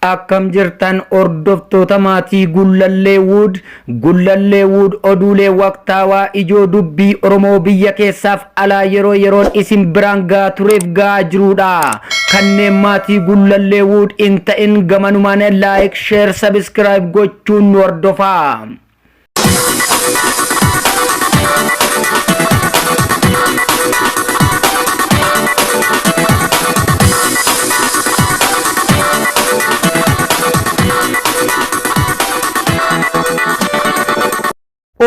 Akkam jirtan hordoftoota maatii Gullallee Wood? Gullallee Wood oduulee waqtaawaa ijoo dubbii Oromoo biyya keessaaf alaa yeroo yeroon isin biraan gahaa tureef gahaa jirudha. Kanneen maatii Gullallee Wood hin ta'in gamanumaan like, share, subscribe gochuun nu hordofaa.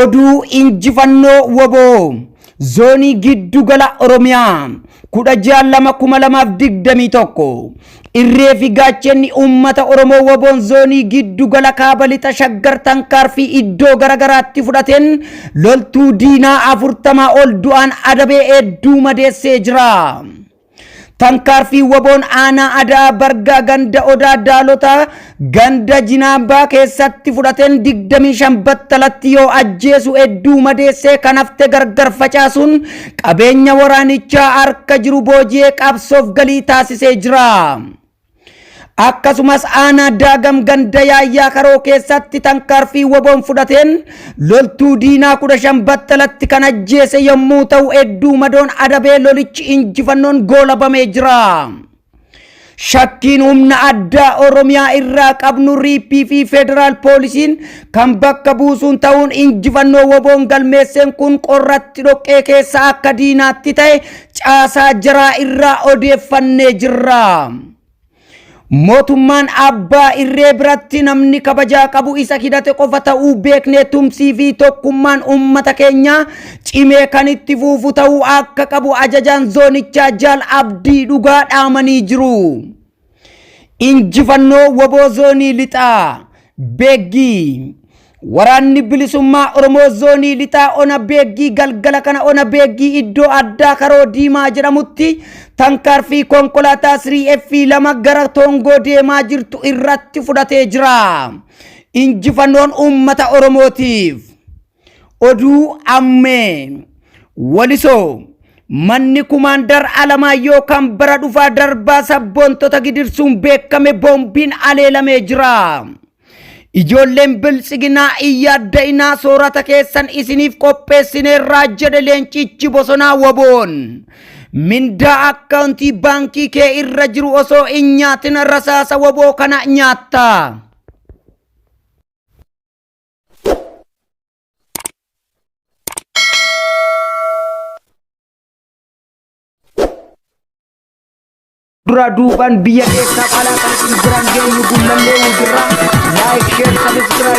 Oduu injifannoo wbo Zoonii Giddugala Oromiyaa 16/2/2021 Irree fi gaachenni uummata Oromoo WBOn Zoonii Giddugala Kaaba Lixa Shaggar tankaarfii iddoo garagaraatti fudhateen loltuu diinaa 40 ol du'aan adabee hedduu madeessee jira. Tankaarfii WBOn aanaa Ada'aa Bargaa ganda Odaa Daalota ganda Jinaambaa keessatti fudhateen 25 battalatti yoo ajjeesu hedduu madeessee kan hafte gargar facaasuun qabeenya waraanichaa harka jiru booji'ee qabsoof galii taasisee jira. Akkasumas aanaa Daagam ganda Yaayyaa Karoo keessatti tankaarfii WBOn fudhateen loltuu diinaa 15 battalatti kan ajjeese yommuu ta'u hedduu madoon adabee lolichi injifannoon goolabamee jira. Shakkiin humna addaa Oromiyaa irraa qabnu riippii fi federaal poolisiin kan bakka buusuun ta'uun injifannoo WBOn galmeesseen kun qorratti dhoqqee keessa akka diinaatti ta'e caasaa jaraa irraa odeeffannee jirra. Mootummaan abbaa irree biratti namni kabajaa qabu isa hidhate qofa ta'uu beeknee tumsii fi tokkummaan uummata keenyaa cimee kan itti fuufu ta'uu akka qabu ajajaan zoonichaa Jaal Abdii Dhugaa dhaamanii jiru. Injifannoo wbo Zoonii Lixaa, Beeggii. Waraanni Bilisummaa Oromoo Zoonii Lixaa Ona Beeggii galgala kana Ona Beeggii iddoo addaa Karoo Diimaa jedhamutti tankaarfii konkolaataa 3F 2 gara Toongoo deemaa jirtu irratti fudhatee jira. Injifannoon uummata Oromootiif. Oduu ammee. Walisoo. Manni Kumaandar Alamaayyoo kan bara dhufaa darbaa sabboontota gidirsuun beekame boombiin aleelamee jira. Ijoolleen biltsiginaa hin yaadda'inaa soorata keessan isiniif qopheessineerraa jedhe leencichi bosonaa waboon. Mindaa akkaawuntii baankii kee irra jiru osoo hin nyaatin rasaasa waboo kana nyaatta. Dura duuban biyya keessaaf alaa kan isin biraan geenyu Gullallee Wudirraa like, share, subscribe.